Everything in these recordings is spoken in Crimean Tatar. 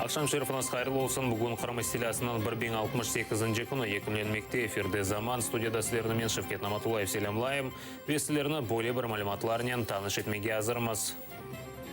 Aqşam şerifiñiz hayırlı olsun! Bugün Qırım istilâsınıñ 1068-nci künü yekünlenmekte. Efirde Zaman, studiyada sizlerni men, Şevket Namatullayev, selâmlayım ve sizlerni böyle bir malümatlarnen tanış etmege azırmız.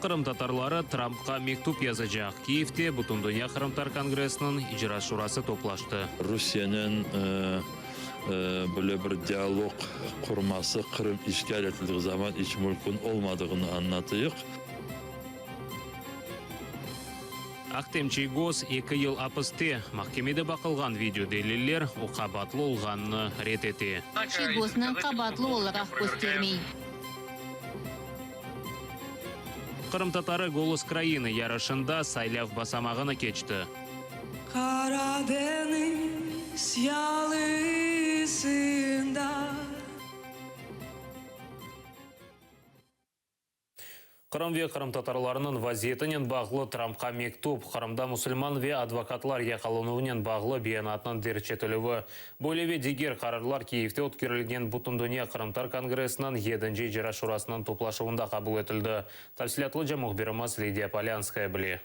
Qırımtatarları Trampqa mektüp yazacaq, Kiyevde Bütündünya qırımtatar kongressiniñ icra şurası toplaştı. Rusiyenen böyle bir dialog qurması Qırım işğal etildiği zaman iç mümkün olmadığını añlatıyıq. Ahtem Çiygoz eki yıl apiste, mahkemede baqılğan video deliller o qabaatlı olğanını red ete. Çiygoznı qabaatlı olaraq köstermey. Qırımtatarı Golos Krainı yarışında saylav basamağını keçti. Qara deñiz yalısında. Qırım ve qırımtatarlarnıñ vaziyetinen bağlı Trampqa mektüp, Qırımda musulman ve advokatlar yaqalanuvınen bağlı beyanatnıñ derc etilüvi, böyle ve diger qararlar Kiyevde ötkerilgen Bütündünya qırımtatar kongressiniñ yedinci icra şurasınıñ toplaşuvında qabul etildi. Tafsilâtlıca mühbirimiz Lidiya Polânskaya bile.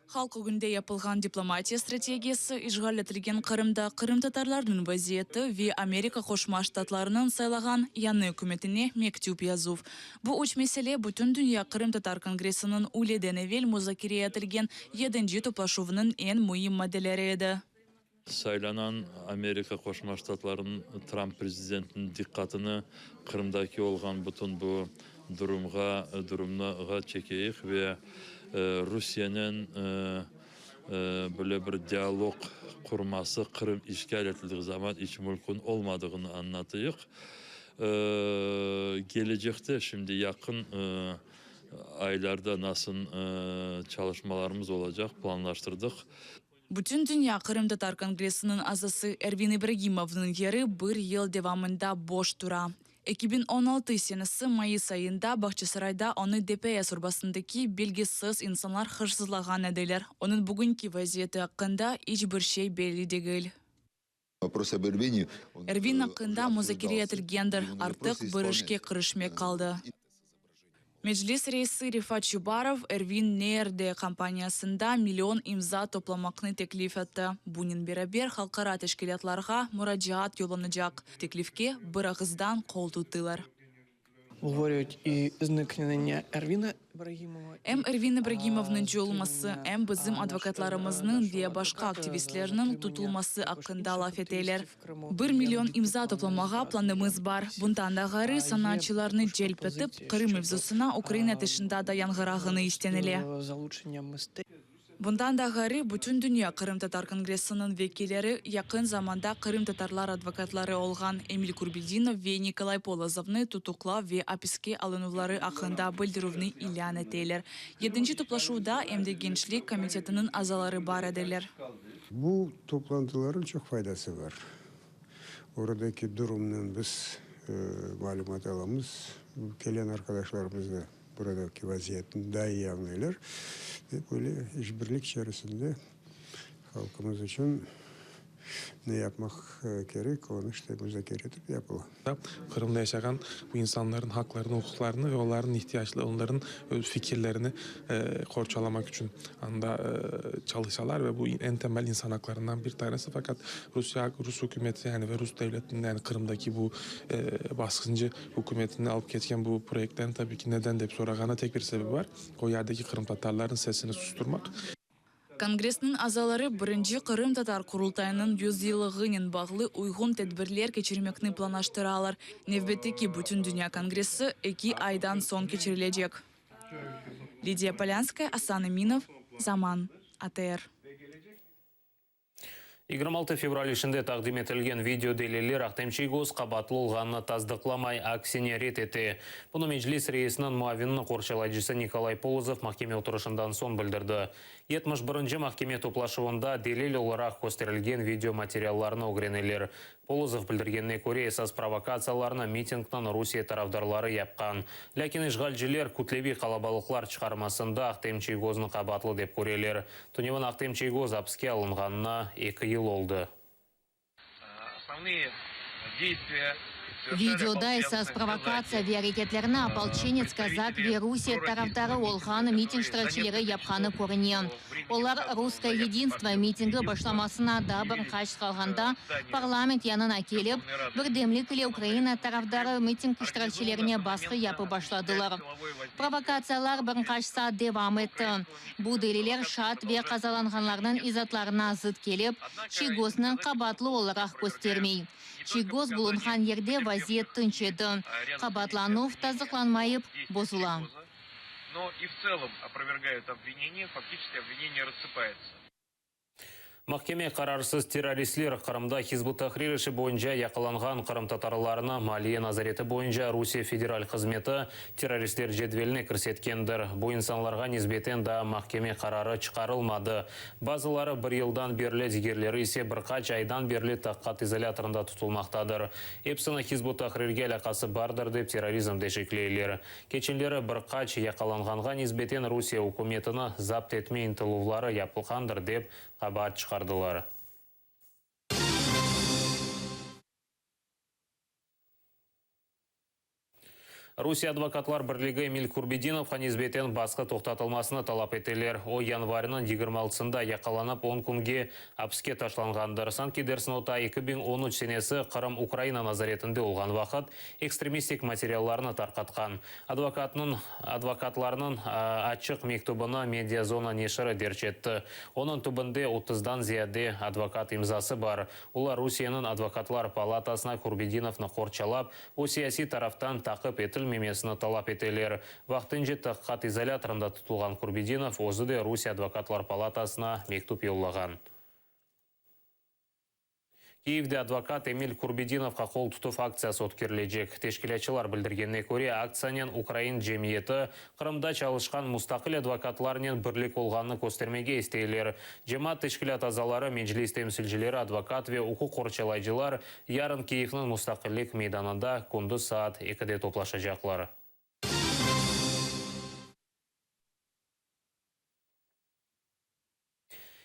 Halq ögünde yapılğan diplomatiya strategiyası, işğal etilgen Qırımda qırımtatarlarnıñ vaziyeti ve Amerika Qoşma Ştatlarınıñ saylağan yañı ükümetine mektüp yazuv. Bu üç mesele Bütündünya qırımtatar kongressiniñ üyleden evel muzakere etilgen yedinci toplaşuvınıñ eñ müim maddeleri edi. Saylanan Amerika Qoşma Ştatlarınıñ Tramp prezidentiniñ diqqatını Qırımdaki olğan bütün bu durumğa durumnığa çekeyik ve Rusiyenen böyle bir dialog qurması Qırım işğal etildiği zaman iç mümkün olmadığını añlatıyıq. Kelecekte şimdi yaqın aylarda nasıl çalışmalarımız olacaq planlaştırdıq. Bütündünya qırımtatar kongressiniñ azası Ervin İbragimovnıñ yeri bir yıl devamında boş tura. 2016 senesi mayıs ayında Bağçasarayda onı DPS urbasındaki belgisiz insanlar hırsızlağan ediler. Onıñ bugünki vaziyeti aqqında iç bir şey belli degil. Ervin aqqında muzakere etilgendir, artıq bir işke kirişmek qaldı. Meclis reisi Refat Çubarov Ervin nerde kampaniyasında million imza toplamaqnı teklif etti. Bunen beraber halqara teşkilâtlarğa muracaat yollanacaq. Teklifke bir ağızdan qol tuttılar. Em Ervin İbragimovnıñ coyulması, em bizim advokatlarımıznıñ ve başqa aktivistlerniñ tutulması aqqında laf eteler. Bir million imza toplamağa planımız bar. Bundan da ğayrı, sanatçılarnı celp etip, Qırım mevzusına Ukraina tışında da yañğırağını istenile. Bundan da ğayrı, Bütündünya qırımtatar kongressiniñ vekilleri yaqın zamanda qırımtatarlar advokatları olğan Emil Kurbedinov ve Nikolay Polozovnı tutuqlav ve apiske alınuvları aqqında bildirüvni ilân eteler. Yedinci toplaşuvda em de Gençlik komitetiniñ azaları bar ediler. Bu toplantılarnıñ çoq faydası bar. Oradaki durumdan biz malümat alamız, kelen arqadaşlarımız da buradaki vaziyetni daa iyi añlaylar ve böyle işbirlik içerisinde halqımız içün ne yapmaq kerek, onı işte muzakere etip yapıla. Qırımda yaşağan bu insanların haqlarını, uquqlarını ve olarnıñ ihtiyaclı, onların öz fikirlerini qorçalamaq içün anda çalışalar ve bu eñ temel insan aqlarından bir tanesi. Faqat Rusiye, rus ükümeti yani ve rus devletiniñ yani Qırımdaki bu basqıncı ükümetiniñ alıp ketken bu proyektlerini tabii ki neden dep sorağanda tek bir sebebi bar, o yerdeki qırımtatarlarnıñ sesini sustırmaq. Kongressniñ azaları birinci Qırımtatar Qurultayınıñ yüzyıllığınen bağlı uyğun tedbirler keçirmekni planlaştıralar. Nevbetteki Bütündünya kongressi eki aydan soñ keçirilecek. Lidiya Polânskaya, Asan Eminov, Zaman, ATR. 26 fevral işinde taqdim etilgen video deliller Ahtem Çiygoz qabaatlı olğanını tasdıqlamay, aksine red ete. Bunı Meclis reisiniñ muavinini qorçalayıcısı Nikolay Polozov mahkeme oturışından soñ bildirdi. 71-nci mahkeme toplaşuvında delil olaraq kösterilgen video materiallarını ögreneler. Polozov bildirgenine köre, esas provokatsiyalarnı mitingniñ Rusiye tarafdarları yapqan. Lâkin işğalciler kütleviy qalabalıqlar çıqarmasında Ahtem Çiygoznı qabaatlı dep köreler. Tünevin Ahtem Çiygoz apiske alınğanına eki yıl oldı. Videoda esas provokatsiya ve areketlerni opolçenets, kazak ve Rusiye tarafdarı olğan miting iştirakçileri yapqanı körüne. Olar Russkoye yedinstvo mitingi başlamasına daa bir qaç qalğanda parlament yanına kelip, birdemlik ile Ukraina tarafdarı miting iştirakçilerine basqı yapıp başladılar. Provokatsiyalar bir qaç saat devam etti. Bu deliller şaat ve qazalanğanlarnıñ izaatlarına zıt kelip, Çiygoznı qabaatlı olaraq köstermey. Çiygoz bulunğan yerde vaziyet tınç edi. Qabaatlanuv tasdıqlanmayıp, bozula. Mahkeme qararsız terroristler Qırımda Hizb ut-Tahrir işi boyunca yaqalanğan qırımtatarlarnı Maliye nazareti boyunca Rusiye Federal hızmeti terroristler cedveline kirsetkendir. Bu insanlarğa nisbeten daa mahkeme qararı çıqarılmadı. Bazıları bir yıldan berli, digerleri ise bir qaç aydan berli tahqiqat izolâtorında tutulmaqtadır. Episini Hizb ut-Tahrirge alâqası bardır dep terrorizmde şekleyler. Keçenleri bir qaç yaqalanğanğa nisbeten Rusiye ükümetini zapt etme ıntıluvları yapılğandır dep qabaat çıqardılar. Rusiye advokatlar birligi Emil Kurbedinovğa nisbeten basqı toqtatılmasını talap eteler. O, yanvarniñ 26-sında yaqalanıp, on künge apiske taşlanğandır. Sanki dersin o ta 2013 senesi Qırım Ukraina nazaretinde olğan vaqıt ekstremistik materiallarnı tarqatqan. Advokatnıñ advokatlarnıñ açıq mektübini Mediazona neşiri derc etti. Onıñ tübünde otuzdan ziyade advokat imzası bar. Olar Rusiyeniñ Advokatlar palatasına Kurbedinovnı qorçalap, o siyasiy taraftan taqip etilmemesini talap eteler. Vaqtınca tahqiqat izolâtorında tutulğan Kurbedinov özü de Rusiye Advokatlar palatasına mektüp yollağan. Kiyevde advokat Emil Kurbedinovğa qol tutuv aktsiyası ötkerilecek. Teşkilâtçılar bildirgenine köre, aktsiyanen ukrain cemiyeti Qırımda çalışqan mustaqil advokatlarnen birlik olğanını köstermege isteyler. Cemaat teşkilât azaları, Meclis temsilcileri, advokat ve uquq qorçalayıcılar yarın Kiyevniñ Mustaqillik meydanında kündüz saat ekide toplaşacaqlar.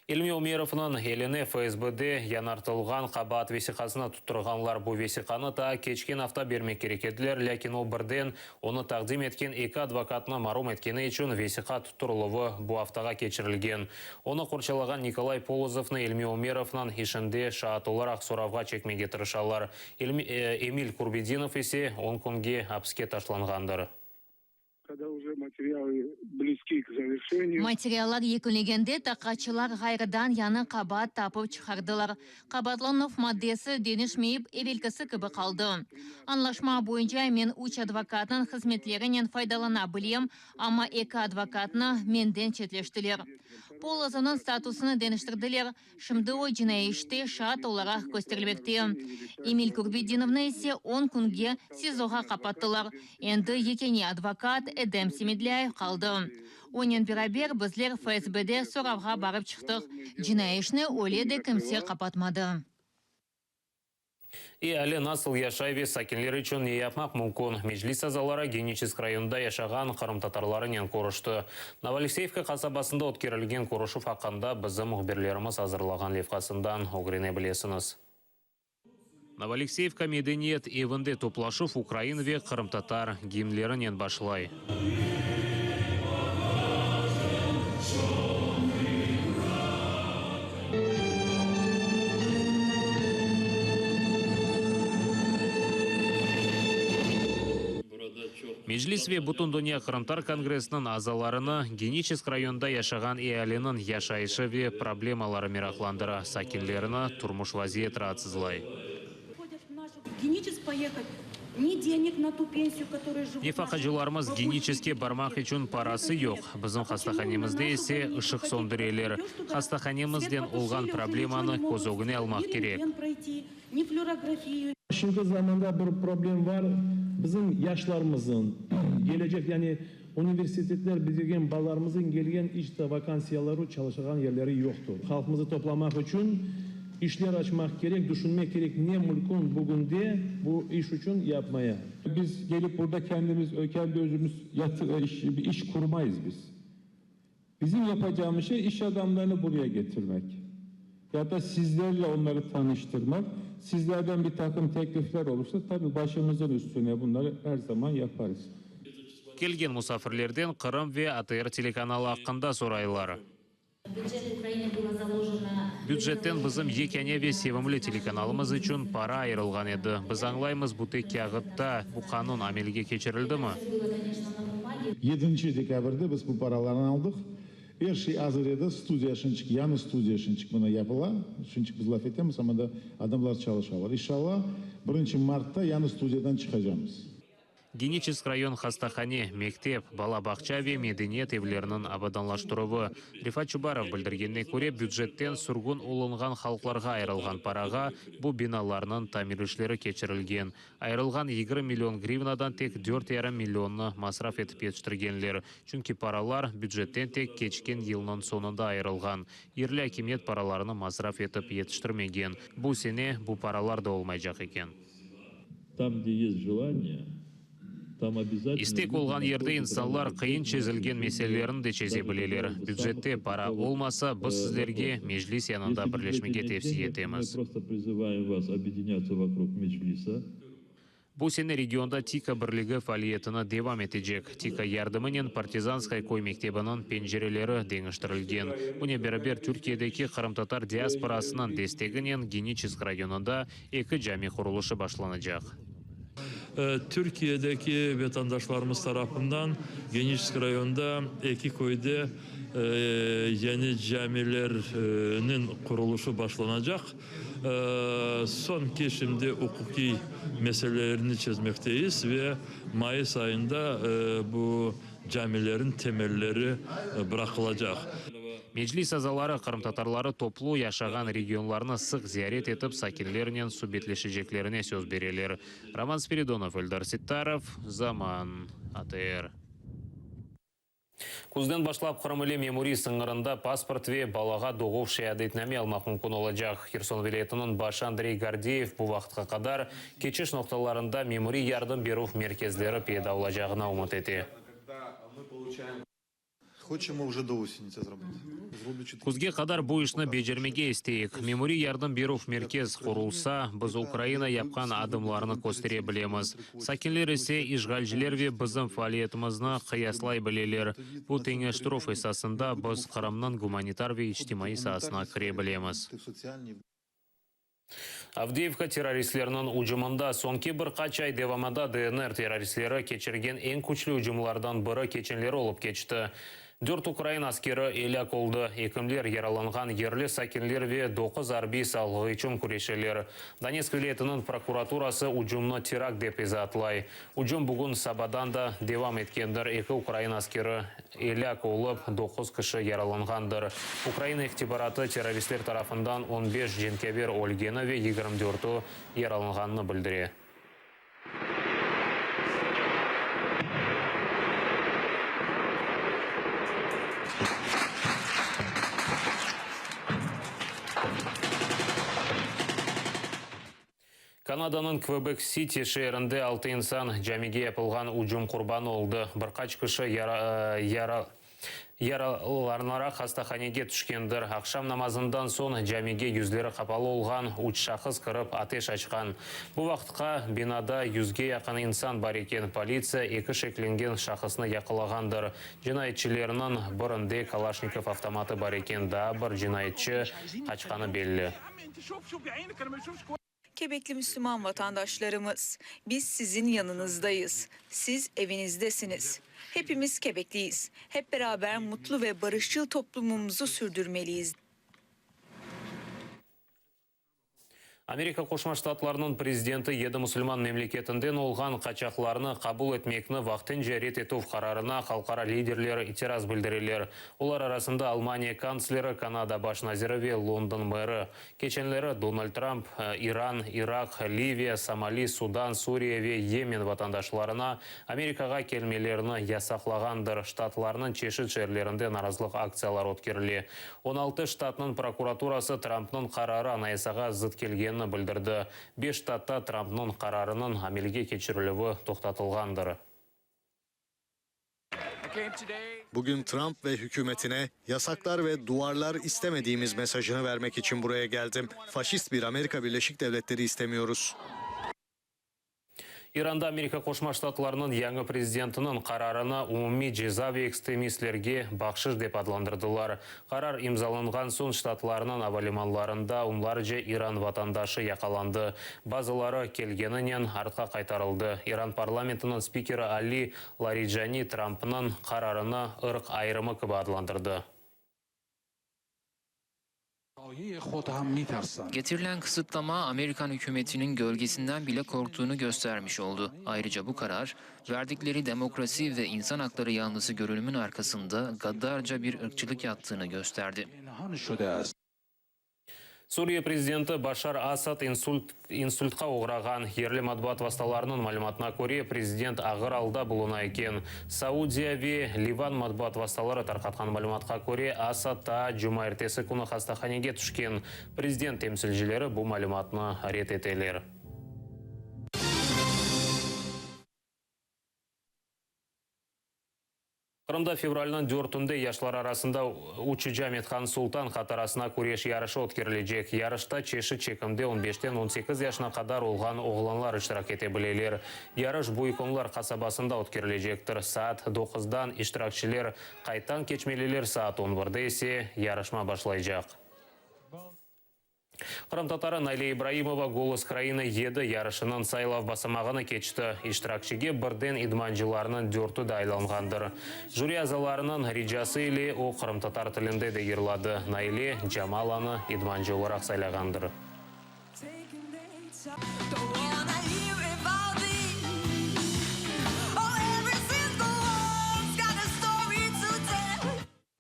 İlmi Umerovnıñ eline FSBde yañartılğan qabaat vesiqasını tuttırğanlar. Bu vesiqanı taa keçken afta bermek kerek ediler, lâkin o birden onı taqdim etken eki advokatnı marum etkeni içün vesiqa tuttırıluvı bu aftağa keçirilgen. Onı qorçalağan Nikolay Polozovnı İlmi Umerovnıñ işinde şaat olaraq soravğa çekmege tırışalar. Emil Kurbedinov ise on künge apiske taşlanğandır. Materiallar yekünlegende taqiqatçılar ğayrıdan yañı qabaat tapıp çıqardılar. Qabaatlanuv maddesi deñişmeyip, evelkisi kibi qaldı. Añlaşma boyunca men üç advokatnıñ hızmetlerinen faydalana bilem, amma eki advokatnı menden çetleştiler. Polozovnıñ statusını deñiştirdiler, Şimdi o, cinaiy işte şaat olaraq kösterilmekte. Emil Kurbedinovnı ise on künge SİZOğa qapattılar. Endi yekâne advokat Edem Semedlâyev qaldı. Onen beraber bizler FSBde soravğa barıp çıqtıq. Cinaiy işni öyle de kimse qapatmadı. Eali nasıl yaşay ve sakinler içün ne yapmaq mümkün, Meclis azaları Geniçesk rayonında yaşağan qırımtatarlarınen körüşti. Novoalekseyevka qasabasında ötkerilgen körüşüv aqqında bizim mühbirlerimiz azırlağan levhasından ögrene bilesiñiz. Novoalekseyevka medeniyet evinde toplaşuv ukrain ve qırımtatar gimnlerinen başlay. Meclis ve Bütündünya qırımtatar kongressiniñ azalarını Geniçesk rayonında yaşağan ealiniñ yaşayışı ve problemaları meraqlandıra, sakinlerini turmuş vaziyet raatsızlay. Nefaqacılarımız Geniçeskke barmaq içün parası yoq, bizim hastahanemizde ise ışıq söndüreler. Hastahanemizden olğan problemanı köz ögüne almaq kerek. Şimdiki zamanda bir problem bar, bizim yaşlarımızın, gelecek, yani universitetler bitirgen balalarımızın kelgen iç de vakansiyaları, çalışacağan yerleri yoqtur. Halqımızı toplamaq içün işler açmaq kerek, düşünmek kerek ne mülkün bugünde bu iş içün yapmaya. Biz gelip burada kendimiz, kendi özümüz iş, iş qurmayız biz. Bizim yapacağımız şey iş adamlarını buraya getirmek. Ya da sizlerle onları tanıştırmaq, sizlerden bir taqım teklifler olursa, tabii başımızın üstüne bunları er zaman yaparız. Kelgen musafirlerden Qırım ve ATR telekanalı aqqında soraylar. Bücetten bizim yekâne ve sevimli telekanalımız içün para ayırılğan edi. Biz añlaymız, bu tek kâğıtta. Bu qanun amelge keçirildimi? Yedinci dekabrde biz bu paralarnı aldıq. Er şey azır edi, studiya şinçik, yañı studiya şinçik mına yapıla. Şinçik biz laf etemiz, amma da adamlar çalışalar. İnşallah, birinci martta yañı studiyadan çıqacamız. Geniçesk rayon hastahane, mektep, bala bağça ve medeniyet evleriniñ abadanlaştıruvı. Refat Çubarov bildirgenine köre, bücetten sürgün olunğan halqlarğa ayırılğan parağa bu binalarnıñ tamir işleri keçirilgen. Ayırılğan 20 million grivnadan tek dört yarım millionnı masraf etip yetiştirgenler, çünki paralar bücetten tek keçken yılnıñ soñunda ayırılğan. Yerli akimiyet paralarnı masraf etip yetiştirmegen. Bu sene bu paralar da olmaycaq eken. Tam, gde est jelaniye, tam obязательно İstek olğan yerde insanlar qıyın çezilgen meselelerni de çeze bileler. Bücette para olmasa, biz sizlerge Meclis yanında birleşmege tevsiye etemiz. Просто призываем вас объединяться вокруг Меджлиса. Bu sene regionda TİKA birligi faaliyetini devam etecek. TİKA yardımınen Partizanskaya köy mektebiniñ pencereleri deñiştirilgen. Bunen beraber, Türkiyedeki qırımtatar diasporasınıñ desteginen Geniçesk rayonında eki cami qurulışı başlanacaq. Türkiyedeki vatandaşlarımız tarafından Geniçesk rayonında eki köyde yañı camilerniñ qurulışı başlanacaq. Soñki şimdi uquqiy meselelerini çezmekteyiz ve mayıs ayında bu camilerniñ temelleri bıraqılacaq. Meclis azaları qırımtatarları toplu yaşağan regionlarnı sıq ziyaret etip, sakinlernen subetleşeceklerine söz bereler. Roman Spiridonov, Eldar Settarov, Zaman, ATR. Küzden başlap Qırım ile memuriy sıñırında pasport ve balağa doğuv şeadetname almaq mümkün olacaq. Herson vilâyetiniñ başı Andrey Gordeyev bu vaqıtqa qadar keçiş noqtalarında memuriy yardım berüv merkezleri peyda olacağına ümüt ete. Küzge qadar bu işni becermege isteyik. Memuriy yardım berüv merkez qurulsa, biz Ukraina yapqan adımlarnı köstere bilemiz. Sakinler ise işğalciler ve bizim faaliyetimizni qıyaslay bileler. Bu teñeştirüv esasında biz Qırımnıñ gumanitar ve içtimaiy saasına kire bilemiz. Avdeyevka terroristleriniñ ücümında soñki bir qaç ay devamında DNR terroristleri keçirgen eñ küçlü ücümlardan biri keçenleri olıp keçti. Dört ukrain askeri elâk oldı, ekimler yaralanğan yerli sakinler ve doquz arbiy sağlığı içün küreşeler. Donetsk vilâyetiniñ prokuraturası ücümni terakt dep izaatlay. Ücüm bugün sabadan da devam etkendir, eki ukrain askeri elâk olıp, doquz kişi yaralanğandır. Ukraina ihtibaratı terroristler tarafından on beş cenkâver ölgeni ve yigirmi dörtü yaralanğanını bildire. Kanadanıñ Kvebek-Siti şeerinde altı insan camige yapılğan ücüm qurbanı oldı. Bir qaç kişi yaralanaraq hastahanege tüşkendir. Aqşam namazından soñ camige yüzleri qapalı olğan üç şahıs kirip ateş açqan. Bu vaqıtqa binada yüzge yaqın insan bar eken. Politsiya eki şeklengen şahısnı yaqalağandır. Cinayetçilerniñ birinde Kalaşnikov avtomatı bar eken, daa bir cinayetçi qaçqanı belli. Kebekli müslüman vatandaşlarımız, biz siziñ yanıñızdayız, siz eviñizdesiñiz. Hepimiz Kebekliyiz, hep beraber mutlu ve barışçıl toplumumuzu sürdürmeliyiz. Amerika Qoşma Ştatlarınıñ prezidenti yedi musulman memleketinden olğan qaçaqlarnı qabul etmekni vaqtınca red etüv qararına halqara liderleri itiraz bildireler. Olar arasında Almaniya kantsleri, Kanada baş naziri ve London meri. Keçenleri Donald Trump İran, İraq, Liviya, Somali, Sudan, Suriye ve Yemen vatandaşlarına Amerikağa kelmelerini yasaqlağandır. Ştatlarnıñ çeşit şeerlerinde narazılıq aktsiyaları ötkerile. 16 ştatnıñ prokuraturası Trumpnıñ qararı anayasağa zıt kelgenini bildirdi. Beş ştatta Trumpnıñ qararınıñ amelge keçirilüvi toqtatılğandır. Bugün Trump ve hükümetine yasaklar ve duvarlar istemediğimiz mesajını vermek için buraya geldim. Faşist bir Amerika Birleşik Devletleri istemiyoruz. İranda Amerika Qoşma Ştatlarınıñ yañı prezidentiniñ qararını umumiy ceza ve ekstremistlerge bahşış dep adlandırdılar. Qarar imzalanğan soñ ştatlarnıñ avalimanlarında onlarca İran vatandaşı yaqalandı, bazıları kelgeninen artqa qaytarıldı. İran parlamentiniñ spikeri Ali Laricani Trampnıñ qararını ırq ayırımı kibi adlandırdı. Getirilen kısıtlama Amerikan hükümetinin gölgesinden bile korktuğunu göstermiş oldu. Ayrıca bu karar, verdikleri demokrasi ve insan hakları yanlısı görünümün arkasında gaddarca bir ırkçılık yattığını gösterdi. Suriye prezidenti Başar Asad insult insultqa oğrağan. Yerli matbuat vastalarınıñ malümatına köre, prezident ağır alda buluna eken. Saudiya ve Livan matbuat vastaları tarqatqan malümatqa köre, Asad taa cumaertesi künü hastahanege tüşken. Prezident temsilcileri bu malümatnı red eteler. Qırımda fevralniñ dörtünde yaşlar arasında uçucı Amethan Sultan hatırasına küreş yarışı ötkerilecek. Yarışta çeşit çekimde on beşten on sekiz yaşına qadar olğan oğlanlar iştirak ete bileler. Yarış Büyük Onlar qasabasında ötkerilecektir. Saat doquzdan iştirakçiler qayttan keçmeliler, saat on birde ise yarışma başlaycaq. Qırımtatarı Naile İbraimova Golos Krainı yedi yarışınıñ saylav basamağını keçti. İştirakçige birden idmancılarnıñ dörtü de aylanğandır. Jüri azalarınıñ ricası ile o qırımtatar tilinde de yırladı. Naile, Camalanı idmancı olaraq saylağandır.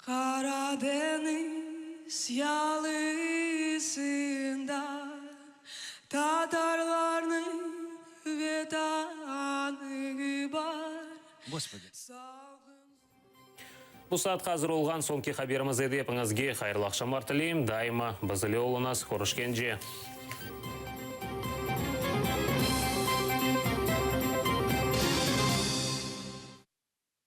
Qara deñiz yalısında tatarlarnıñ Vetanı bar. Bu saatqa azır olğan soñki haberimiz edi. Epiñizge hayırlı aqşamlar tileyim. Daima biz ile oluñız. Körüşkence.